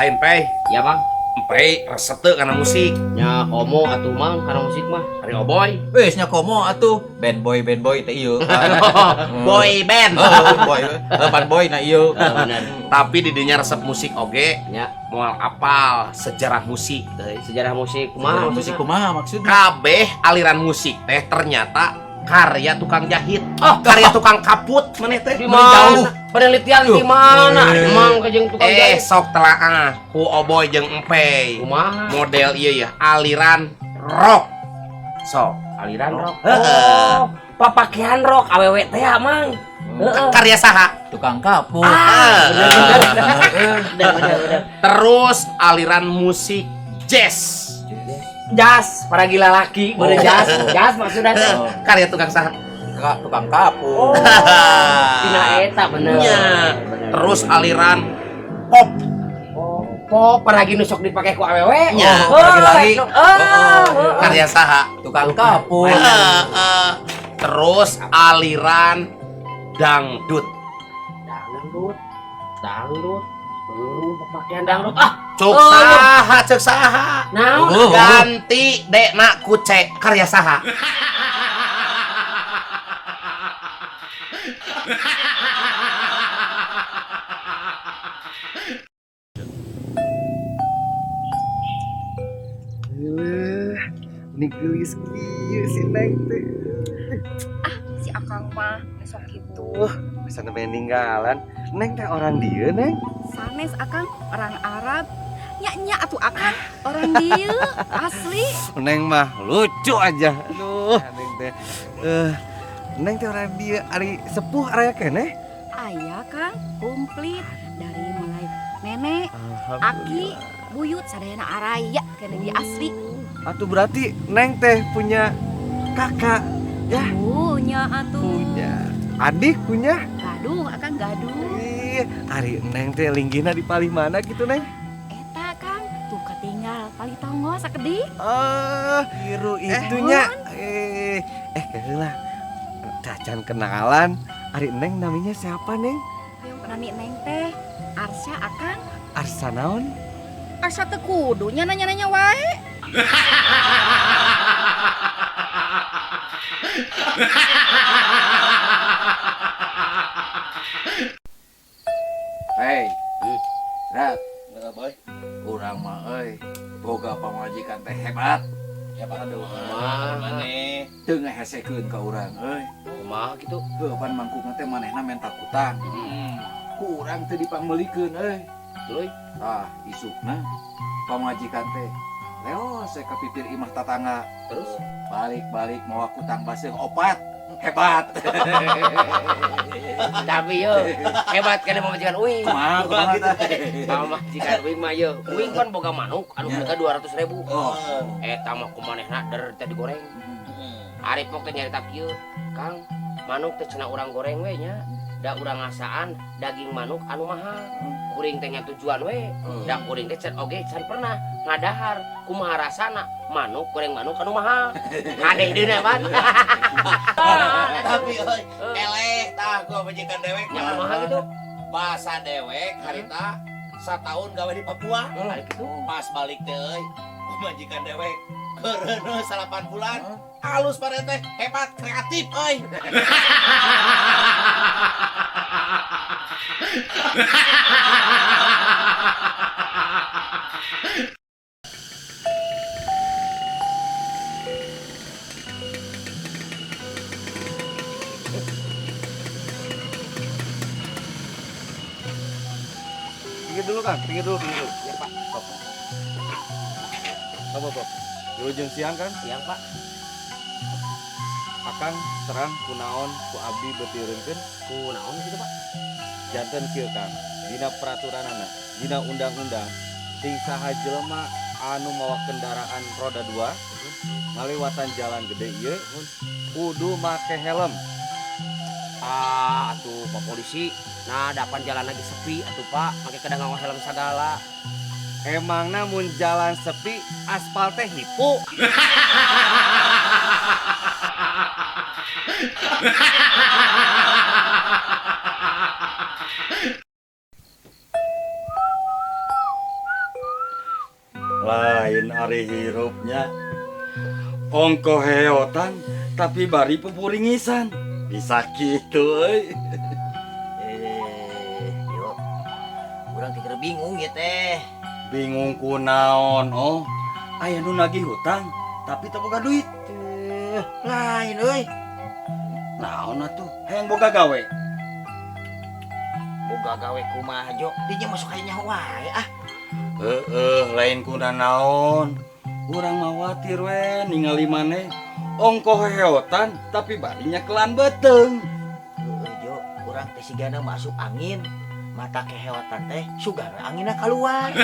Lain, Pei. Ya, Bang. Pei resep teu kana musik? Nya komo atuh, Mang, kana musik mah. Ari Oboy? Wes nya komo atuh. Band boy, band boy teh ieu. Boy band. Oh, boy. Band boy na ieu. Bener. Tapi di dinya resep musik oge Nya moal apal sejarah musik teh. Sejarah musik kumaha? Musik kumaha maksudnya? Kabeh aliran musik teh ternyata karya tukang jahit. Oh, karya tukang kaput maneh teh. Di mana? Penelitian di mana? Emang kajeng tukang jahit. Sok telaah ku Oboy jeung Empey. Kumaha? Model ieu ya, aliran rock. Sok. Aliran rock. Heeh. Oh, papakean rock awewe teh, Mang. Heeh. Karya saha? Tukang kaput. Ah, bener bener bener bener. Terus aliran musik jazz. Jas, para gila laki, bener jas, jas maksudnya teh. Karya tukang saha? Tukang kaput. Oh, tina eta bener. Nya. Bener. Terus aliran pop. Oh, pop para gini sok dipake ku awewe. Nya. Oh, Lari-lari. oh, oh, Karya saha? Tukang kaput. Heeh. Terus aliran dangdut. Dangdut. Dangdut. Pakaian dangdut. Ah, Cuk Oh. saha, cek saha. Naon? Oh. Ganti dekna ku C, karya saha? Ini gelis kieu si Neng teh. Si Akang mah besok gitu. Bisa nembe ninggalan. Neng teh orang dieu, Neng. Sanes, Akang, orang Arab. Nya nya atuh, Akang, orang dieu asli. Neng mah lucu aja. Aduh, Neng teh. Neng teh orang dieu ari sepuh araya keneh. Aya, Kang, komplit dari mulai nenek, aki, buyut sadayana araya keneh di asli. Atuh berarti Neng teh punya kakak ya? Punya atuh. Punya. Adik punya? Gaduh, Akang, gaduh. Ih, ari Neng teh linggihna di palih mana gitu, Neng? Eta, Kang, tuh ketinggal palih tonggo sakedik. Oh, biru itunya. Keheula. Cacan kenalan. Ari Neng namanya siapa, Neng? Hoyong nami Neng teh Arsya, Akang. Arsa naon? Arsya teu kudu nya nanya-nanya wae. Hei. Rat, Heeh, Boy. urang mah euy boga pamajikan teh hebat. Hebat Aduh, maneh. Teu ngahesekeun ka urang euy. Kumaha gitu? Heuh, pan mangkukna teh manehna menta kutang. Ku urang teu dipangmeulikeun euy. Tuluy. Tah, isukna pamajikan teh leos ka pipir imah tatangga. Terus Balik-balik mawa kutang baseuh opat. Hebat. Tapi yo hebat kana pamajikan uing. Kumaha kumaha teh? Pamajikan uing mah yo. Uing kan boga manuk anu harga 200.000. Oh. Eta mah kumanehna der teh digoreng. Arif mah teh nyarita kieu, Kang, manuk teh cenah urang goreng we nya. Da urang ngasaan daging manuk anu mahal. Kuring teh nya tujuan we. Da kuring teh can oge can pernah ngadahar kumaha rasana manuk goreng manuk anu mahal. Hade deuna pan. Tapi euy, eleh tah gua majikan dewek. Nya kumaha gitu? Bahasa dewek harita satahun gawe di Papua. Ari kitu. Pas balik teh euy, pamajikan dewek keureuneuh 8 bulan. Halus pare teh, hebat, kreatif euy. Pinggir dulu, Kang. Pinggir dulu, pinggir dulu. Ya, Pak. Stop. Stop, stop. Wilujeng siang, Kang. Siang, Pak. Akang terang kunaon ku abdi beutirunkeun? Ku naon gitu, Pak? Janten kieu, Kang. Dina peraturanana, dina undang-undang, sing saha jelema anu mawa kendaraan roda 2 ngaliwatan jalan gede ieu kudu make helm. Ah, atuh Pak Polisi. Nah, dapan jalan lagi sepi atuh, Pak. Make kadang nganggo helm sagala. Emangna mun jalan sepi aspal teh hipu. Ari hirupnya. Ongkoh heotan tapi bari pupuringisan. Bisa kitu euy. Yo. Urang teh keur bingung ya teh. Bingung kunaon oh. Aya nu nagih hutang tapi teu boga duit. Teuh, lain euy. Naon atuh? Hayang boga gawe. Boga gawe kumaha Jo? Dinya masuk aya nyaho wae ah. Heeh, lain kuna naon. Urang mah watir we ningali maneh ongkoh heotan tapi bari nyekelan beuteung. Heeh Jo, urang teh sigana masuk angin. Mata keheotan teh sugan we anginna kaluar.